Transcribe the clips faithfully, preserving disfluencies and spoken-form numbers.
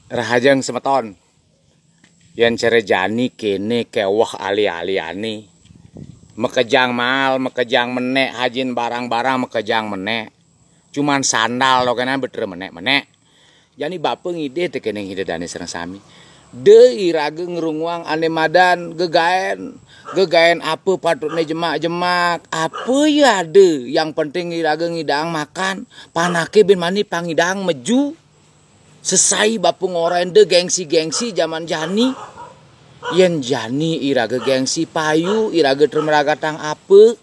Rahajeng semeton. Yen cara jani kene keweh ali-aliane. Makejang mal, makejang menek, hajin barang-barang makejang menek. Cuman sandal to kene beter menek-menek. Jani bapa ngidih te kene ngidih dane sareng sami. De iraga ngrunguang ane madan gegaen. Gegaen apa patutne jemak-jemak, apa ya ada, yang penting iraga ngidang makan, panake ben mani pangidang meju. Sesai bapa ngorain de gengsi-gengsi jaman jani. Yen jani iraga gengsi payu, iraga termeragatang apa?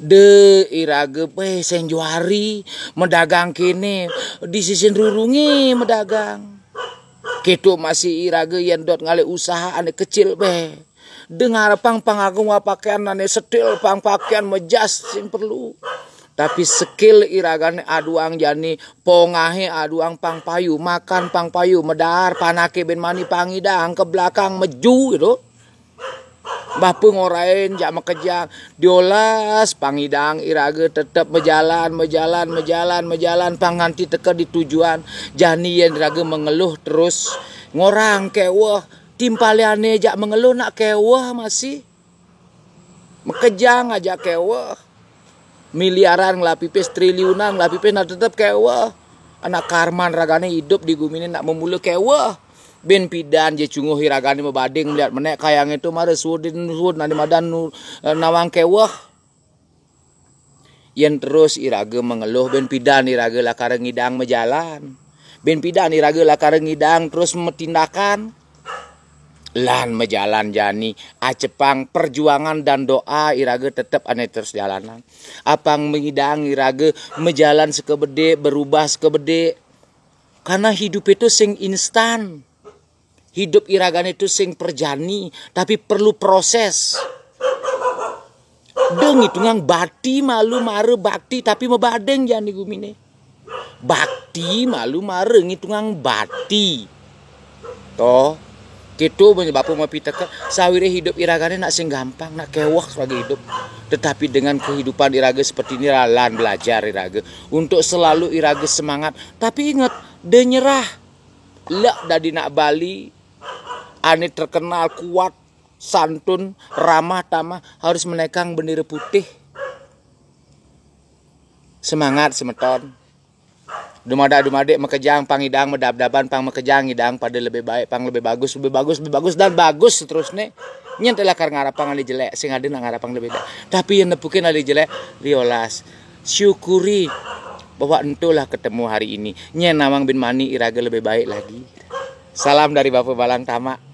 De iraga beh seng juari, medagang kene, di sisin rurunge medagang. Keto masih iraga yen dot ngalih usaha ane kecil beh. De ngarepang pang agung wa pakaian ane setil pang pakaian mejas sing perlu. Tapi sekil iragane aduang jani, pongahe aduang pang payu, makan pang payu, medar panake ben mani pangidang ke belakang meju gitu. Bapa ngorain jak makejang, diolas pangidang iraga tetep mejalan, mejalan, mejalan, mejalan pang nganti teka di tujuan. Jani yen iraga mengeluh terus, ngorang keweh, timpaliane jak mengeluh nak keweh masih. Makejang aja keweh. Miliaran ngelah pipis, triliunan ngelah pipis, nah tetep keweh. Anak karman ragane idup di gumine nak memula keweh. Ben pidan je cunguh iragane mabading melihat menek kayange to mara suud suud nani madan nu-, eh, nawang keweh. Yen terus iraga mengeluh, ben pidan iraga lakar ngidang majalan. Ben pidan iraga lakar ngidang terus matindakan. Lan majalan jani, acepang perjuangan dan doa iraga tetep ane terus jalanan. Apang mengidang iraga majalan sekebede, berubah sekebede. Karena hidup itu sing instan. Hidup iragane itu sing perjani, tapi perlu proses. De ngitungang bati malu mara bakti, tapi mabading jani gumine. Bakti malu mara ngitungang bati. To, keto bapa mapiteka, sawire hidup iragane nak sing gampang, nak keweh sebagai hidup. Tetapi dengan kehidupan iraga seperti ini, lan belajar iraga untuk selalu iraga semangat. Tapi ingat, de nyerah. Lak dadi nak Bali, ane terkenal kuat, santun, ramah tamah, harus menekang bendera putih. Semangat semeton. Dumada-dumade makejang pangidang, madabdaban pang makejang ngidang pada lebih baik, pang lebih bagus, lebih bagus, lebih bagus, dan bagus seterusnya. Nyen te lakar ngarapang ali jelek, sing ada nak ngarapang lebih dah. Tapi yang nepukin ali jelek, diolas. Syukuri bahwa entolah ketemu hari ini. Nyen nawang ben mani iraga lebih baik lagi. Salam dari Bapa Balang Tamak.